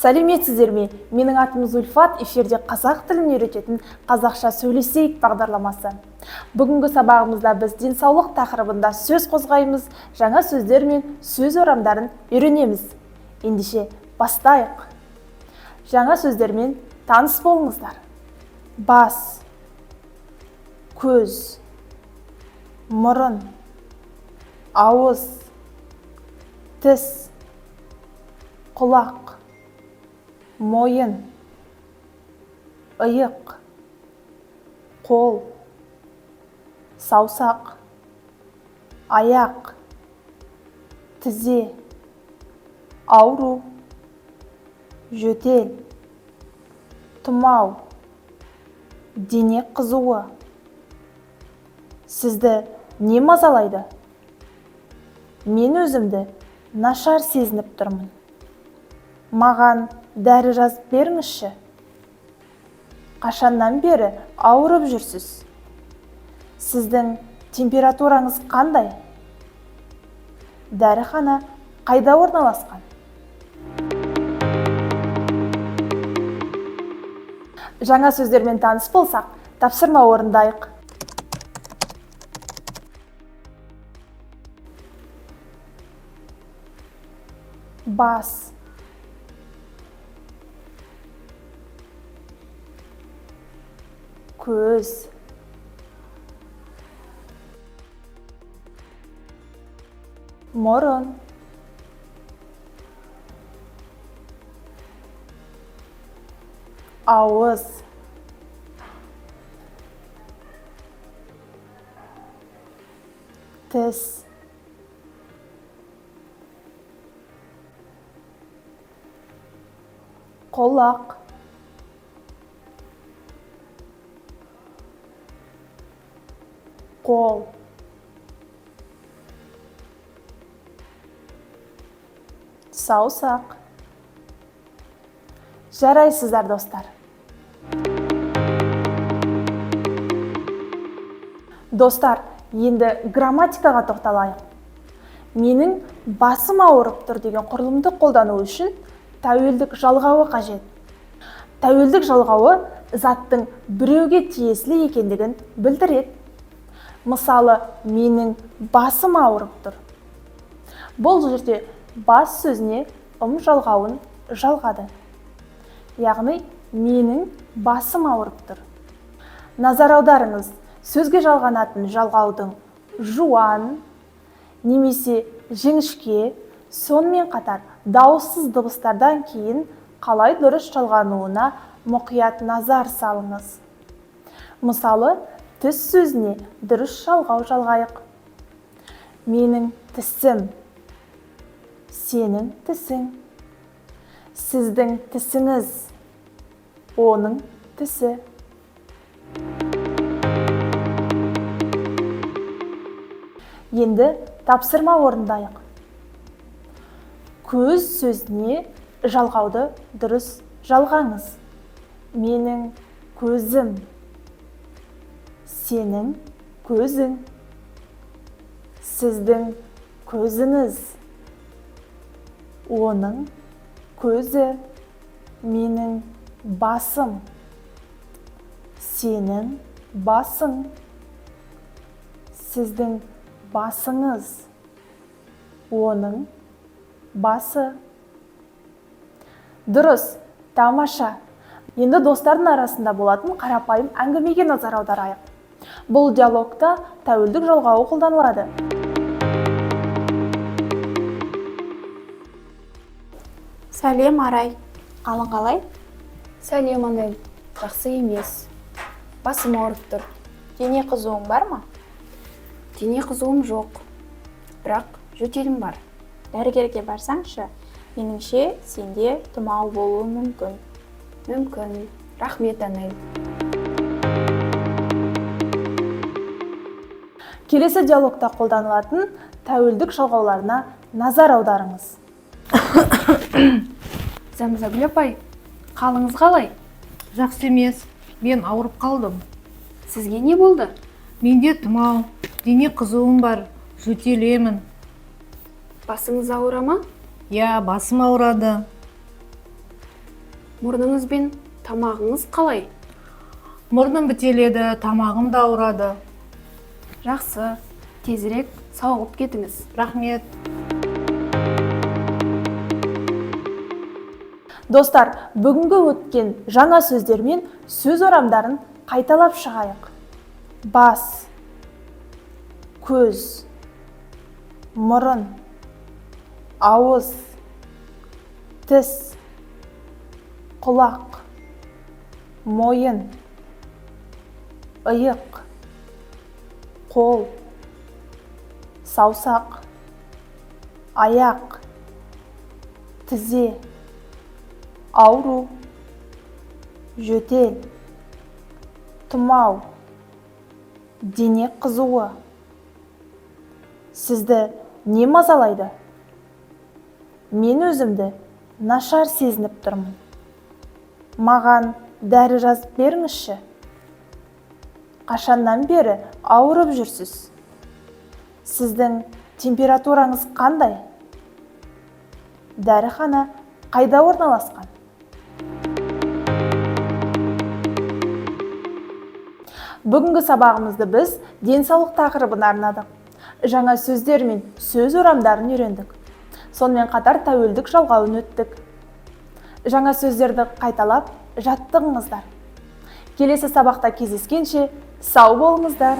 Сәлеметсіздер ме? Менің атым Зульфат, эфирде қазақ тілін үйрететін Қазақша сөйлесейік бағдарламасы. Бүгінгі сабағымызда біз денсаулық тақырыбында сөз қозғаймыз, жаңа сөздер мен сөз орамдарын үйренеміз. Ендеше бастайық. Жаңа сөздермен таныс болыңыздар. Бас, көз, мұрын, ауыз, тіс, құлақ, мойын, иық, қол, саусақ, аяқ, тізе, ауру, жөтел, тұмау, дене қызуы. Сізді не мазалайды? Мен өзімді нашар сезініп тұрмын. Маған дәрі жазып беріңізші. Қашаннан бері ауырып жүрсіз? Сіздің температураңыз қандай? Дәріхана қайда орналасқан? Жаңа сөздермен таныс болсақ, тапсырма орындайық. Бас, көз, мұрын, ауыз, тіс, құлақ, қол, саусақ. Жарайсыздар, достар. Достар, енді грамматикаға тоқталайық. Менің басым ауырып тұр деген құрылымды қолдану үшін тәуелдік жалғауы қажет. Тәуелдік жалғауы заттың біреуге тиесілі екендігін білдіреді. Мысалы, менің басым ауырып тұр. Бұл жерде бас сөзіне ым жалғауын жалғады. Яғни, менің басым ауырып тұр. Назар аударыңыз, сөзге жалғанатын жалғаудың жуан немесе жіңішке, сонымен қатар дауыссыз дыбыстардан кейін қалай дұрыс жалғануына мұқият назар салыңыз. Мысалы, тіс сөзіне дұрыс жалғау жалғайық. Менің тісім, сенің тісің, сіздің тісіңіз, оның тісі. Енді тапсырма орындайық. Көз сөзіне жалғауды дұрыс жалғаңыз. Менің көзім, сенің көзің, сіздің көзіңіз, оның көзі. Менің басым, сенің басың, сіздің басыңыз, оның басы. Дұрыс, тамаша. Енді достардың арасында болатын қарапайым әңгімеге назар аударайық. Бұл диалогта тәуелдік жалғауы қолданылады. Сәлем, Арай. Қалың қалай? Сәлем, Анель. Жақсы емес. Басым ауырып тұр. Дене қызуың бар ма? Дене қызуым жоқ. Бірақ жөтелім бар. Дәрігерге барсаңшы, меніңше, сенде тұмау болуы мүмкін. Мүмкін. Рахмет, Анель. Келесі диалогта қолданылатын тәуелдік жалғауларына назар аударыңыз. Зәмзагүл апай, қалыңыз қалай? Жақсы емес, мен ауырып қалдым. Сізге не болды? Менде тұмау, дене қызуым бар, жөтелемін. Басыңыз ауыра ма? Иә, басым ауырады. Мұрныңыз бен тамағыңыз қалай? Мұрным бітеледі, тамағым да ауырады. Жақсы, тезірек сауығып кетіңіз. Рахмет. Достар, бүгінгі өткен жаңа сөздер мен сөз орамдарын қайталап шығайық. Бас, көз, мұрын, ауыз, тіс, құлақ, мойын, иық, қол, саусақ, аяқ, тізе, ауру, жөтел, тұмау, дене қызуы. Сізді не мазалайды? Мен өзімді нашар сезініп тұрмын. Маған дәрі жазып беріңізші. Қашаннан бері ауырып жүрсіз? Сіздің температураңыз қандай? Дәріхана қайда орналасқан? Бүгінгі сабағымызды біз денсаулық тақырыбына арнадық. Жаңа сөздер мен сөз орамдарын үйрендік. Сонымен қатар тәуелдік жалғауын өттік. Жаңа сөздерді қайталап жаттығыңыздар. Келесі сабақта кездескенше сау болыңыздар.